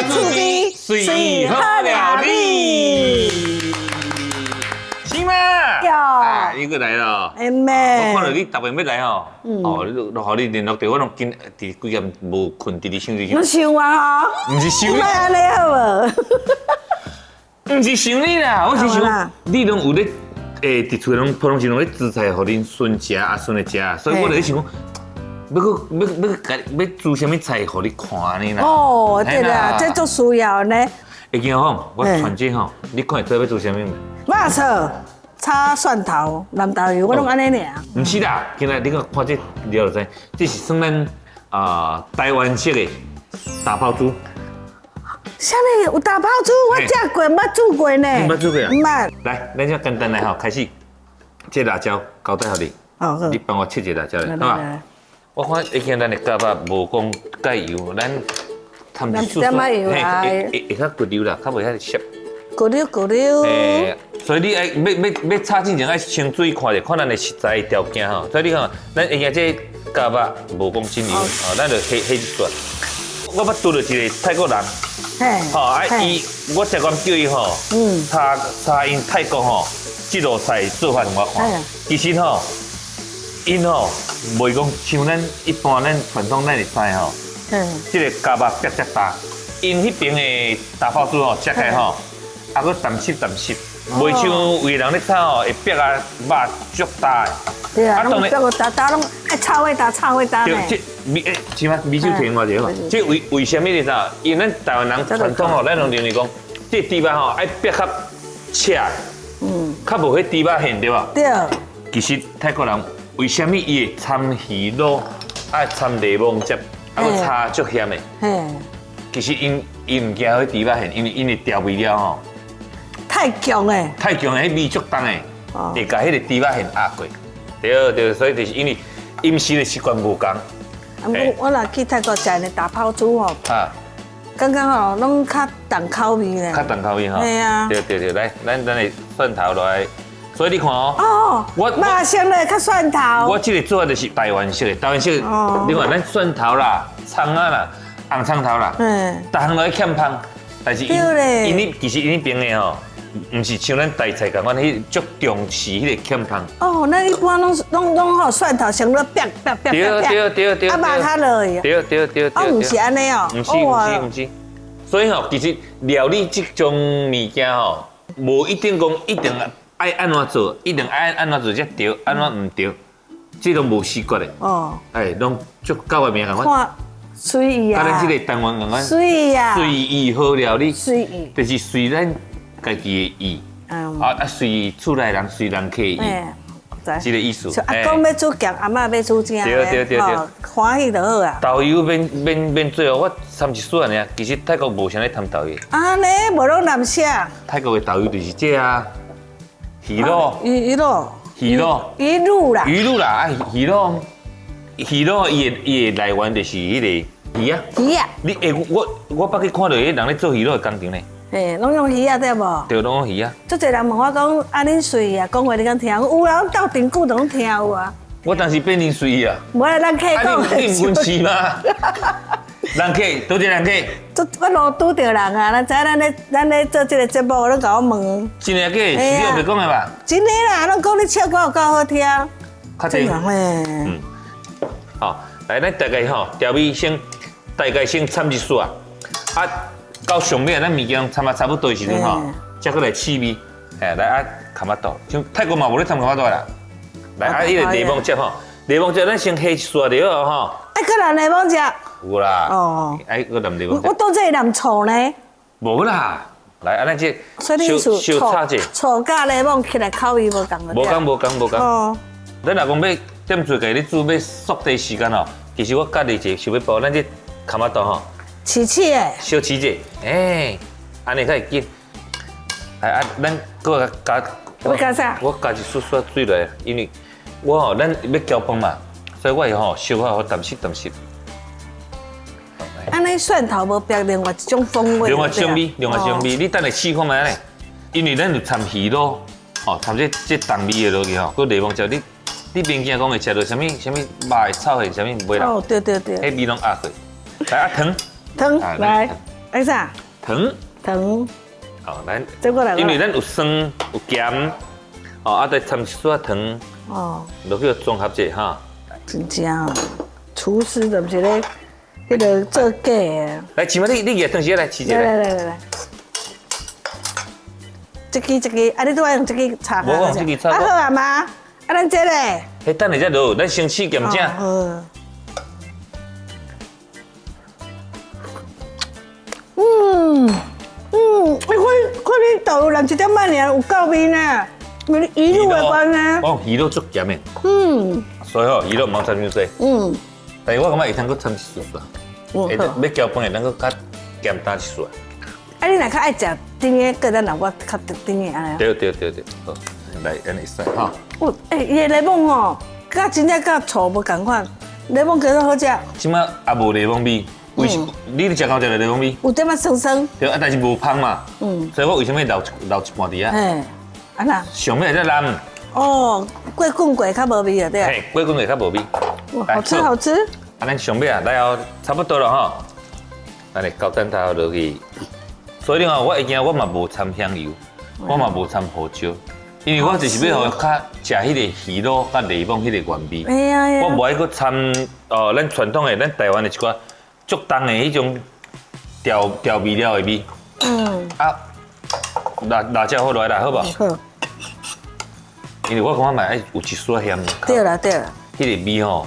趣味，随好料理。是嗎？哟。啊，你閣來咯！哎咩？我看到你逐遍欲來吼，哦，你都予你聯絡著，我攏緊佇幾暗無睏，佇咧想你。你想我吼？毋是想你莫按呢好無？毋是想你啦，我是想你攏有咧，佇厝攏普通時攏咧煮菜，予恁孫食，阿孫的食，所以我就咧想講，欲閣欲欲共欲煮啥物菜予你看呢啦。哦，對啦，這足需要呢。會記吼，我傳這吼，你看會出欲煮啥物無？肉燥、炒蒜頭、淋豆油，我攏按呢爾。毋是啦，今仔你看看這料就知，這是算咱啊台灣式的打拋豬。啥物有打拋豬？我食過，毋捌煮過呢。你毋捌煮過啊？毋捌。來，咱這簡單來吼，開始。這辣椒交代予你。哦好。你幫我切一個辣椒來，好吧？我看以前咱的蛤肉無講蓋油，咱摻一絲絲，嘿，會會較骨溜啦，較袂遐澀。骨溜骨溜。嘿，所以你愛欲欲欲炒之前愛先注意看著，看咱的食材條件吼。所以你看，咱下這蛤肉無講真油，哦，咱就下下一撮。我捌拄著一個泰國人，吼啊伊，我食慣叫伊吼，炒炒𪜶泰國吼，這道菜做法予我看。其實吼，𪜶吼袂講像咱一般咱傳統咱會知吼，這個蛤肉煏遮焦，𪜶彼邊的打拋豬吼，食起來吼，啊閣淡濕淡濕，袂像有人咧炒吼，會煏啊肉足焦的。對啊，攏煏個焦焦攏愛臭味焦臭味焦。對，這米欸，是嗎？米酒甜偌濟嘛？這為為啥物你知影？因為咱台灣人傳統吼，咱攏認為講，這豬肉吼愛煏較赤，較無彼豬肉芡對無？對。其實泰國人為啥物伊會摻魚露，愛摻檸檬汁，啊閣炒足鹹的？其實𪜶𪜶毋驚彼豬肉芡，因為𪜶的調味料吼太強的，太強的，彼味足重的，會共彼個豬肉芡壓過。對對，所以就是因為飲食的習慣無仝。啊，我我若去泰國食的打拋豬吼，感覺吼攏較重口味咧。較重口味吼。對啊。對對對，來，咱咱的蒜頭落來，所以你看哦。哦。我馬上來較蒜頭。我這個做的就是台灣式的，台灣式的。你看咱蒜頭啦、蔥仔啦、紅蔥頭啦，逐項落去欠香，但是𪜶𪜶其實𪜶彼邊的吼，毋是像咱台菜仝款，彼足重視彼個欠香。哦，咱一般攏攏攏吼蒜頭先咧煏煏煏煏。對對對對。啊，肉較落去。對對對對。哦，毋是按呢哦。毋是毋是毋是。所以吼，其實料理這種物件吼，無一定講一定愛按怎做，一定愛按怎做才對，按怎毋對，這攏無死決的。哦。哎，攏足到外面仝款。看隨意啊。佮咱這個台灣仝款。隨意啊。隨意好料理。隨意。就是隨咱家己的意，啊啊隨厝內人隨人客意，這個意思。阿公欲煮鹹，阿嬤欲煮正，對對對對，歡喜就好啊。豆油免免免做哦，我摻一絲爾，其實泰國無啥咧摻豆油。啊呢，無攏南寫。泰國的豆油就是這啊，魚露。魚露。魚露。魚露啦。魚露啦，啊魚露，魚露伊的伊的來源就是彼個魚仔。魚仔。你欸，我我捌去看著彼人咧做魚露的工廠呢。嘿，攏用魚仔對無？對，攏用魚仔。足濟人問我講，啊，恁隨意啊，講話你敢聽？有啊，鬥陣久就攏聽有啊。我當時變恁隨意啊。無啦，人客講。你毋阮飼嗎？人客，佗一個人客。我我路拄著人啊，咱知咱咧咱咧做這個節目，攏共我問。真的假的？是你烏白講的吧？真的啦，攏講你唱歌有夠好聽。較濟。嗯。好，來，咱大概吼調味先，大概先摻一絲啊。啊。到上尾，咱物件摻啊差不多的時陣吼，才閣來試味。嘿，來啊，崁仔肚，像泰國嘛無咧摻崁仔肚啦。來啊，彼個檸檬汁吼，檸檬汁咱先下一撮就好吼。愛閣淋檸檬汁？有啦。哦。愛閣淋檸檬汁。我當做淋醋呢。無啦，來啊，咱這小小炒者。醋佮檸檬起來口味無仝。無仝無仝無仝。哦。咱若講欲踮厝家己煮欲速遞時間吼，其實我教你一個小撇步，咱這崁仔肚吼。切切的，小切者，欸，按呢較會緊。來啊，咱閣加，欲加啥？我加一絲絲水落來，因為我吼咱欲攪飯嘛，所以我會吼小可予淡濕淡濕。按呢蒜頭無煏另外一種風味。另外一種味，另外一種味，你等下試看覓咧？因為咱有摻魚露，吼，摻這這重味的落去吼，閣檸檬汁，你你免驚講會食著啥物啥物肉的臭味，啥物袂啦。哦，對對對。彼味攏壓過。來啊，糖。糖來，愛啥？糖。糖。哦，咱這過來。因為咱有酸有鹹，哦，啊，再摻一絲仔糖。哦。落去綜合者哈。真正，廚師就毋是咧，彼个做假的。來，試下你你舉湯匙來試一下。來來來來。這支這支，啊，你拄愛用這支炒。無用這支炒。啊好啊媽，啊咱這咧。彼等下才落，咱先試鹹正。好。嗯嗯，你看看你豆淋一點仔爾，有夠味呢，因為魚露的關係。哦，魚露足鹹的。嗯。所以吼，魚露毋通摻傷濟。嗯。但是我感覺會通閣摻一絲絲。嗯。欲交飯會當閣較鹹淡一絲。啊，你若較愛食甜的，閣咱若我較甜的按呢。對對對對，好，來按呢會使哈。哦，欸，伊的檸檬吼，佮真正佮醋無仝款，檸檬加做好食。這擺也無檸檬味，為什？你食到這個檸檬味？有點仔酸酸。對啊，但是無芳嘛。嗯。所以我為啥物留一半佇遐？嘿，按怎？上尾才淋。哦，過滾過較無味啊，對。嘿，過滾過較無味。哇，好吃好吃。啊，咱上尾啊，來哦，差不多了吼。咱來高蛋頭落去。所以吼，我會驚我嘛無摻香油，我嘛無摻胡椒，因為我就是欲予較食彼個魚露佮檸檬彼個原味。我無愛閣摻哦，咱傳統的咱台灣的一寡足重的彼種調味料的味。嗯。啊，辣椒好落來啦，好無？好。因為我感覺嘛愛有一絲鹹。對啦對啦。彼個味吼，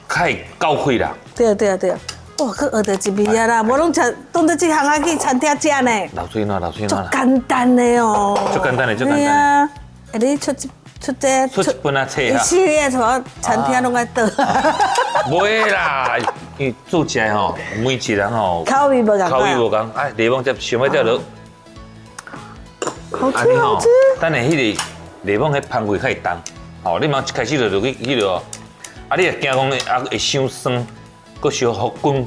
較會夠氣啦。對對對。哇，閣學著一味啊啦！無攏食，當做這項愛去餐廳食呢。流喙瀾，流喙瀾。足簡單的哦。足簡單的，足簡單。對啊，欸，你出一出這出一本啊冊啊。一系列什麼餐廳攏愛倒。袂啦，因為做食吼，每一人吼口味無仝。口味無仝，啊，檸檬汁想欲才落。好吃好吃。等下彼个檸檬彼芳味較會重，吼，你毋通一開始就落去彼落，啊，你若驚講啊會傷酸。閣小予滾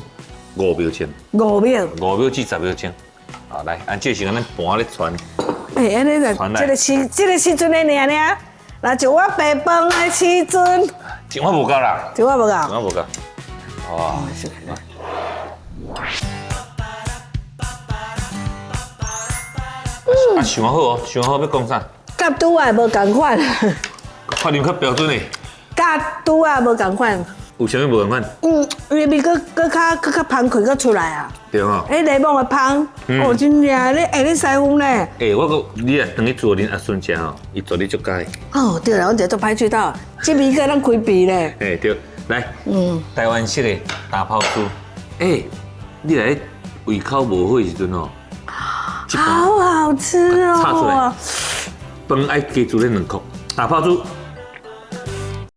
5秒鐘，5秒，5秒至10秒鐘。好，來，按這時間咱盤咧傳。欸，按呢就這個時陣的爾爾，若一碗白飯的時陣。一碗無夠啦。一碗無夠。一碗無夠。哇。啊，想好哦，想好欲講啥？佮拄仔無仝款。發音較標準的。佮拄仔無仝款。有啥物無仝款？嗯，伊味閣閣較閣較芳氣閣出來啊！對吼。欸，檸檬的芳，哦，真正，你欸，你師傅呢？欸，我閣你若轉去做恁阿孫食吼，伊絕對足佮意。哦，對啦，阮一個足歹喙斗，這味閣攏開鼻咧。欸，對，來，台灣式的打拋豬，欸，你來胃口無好的時陣吼，好好吃哦！炒出來，飯愛加煮咧兩箍，打拋豬。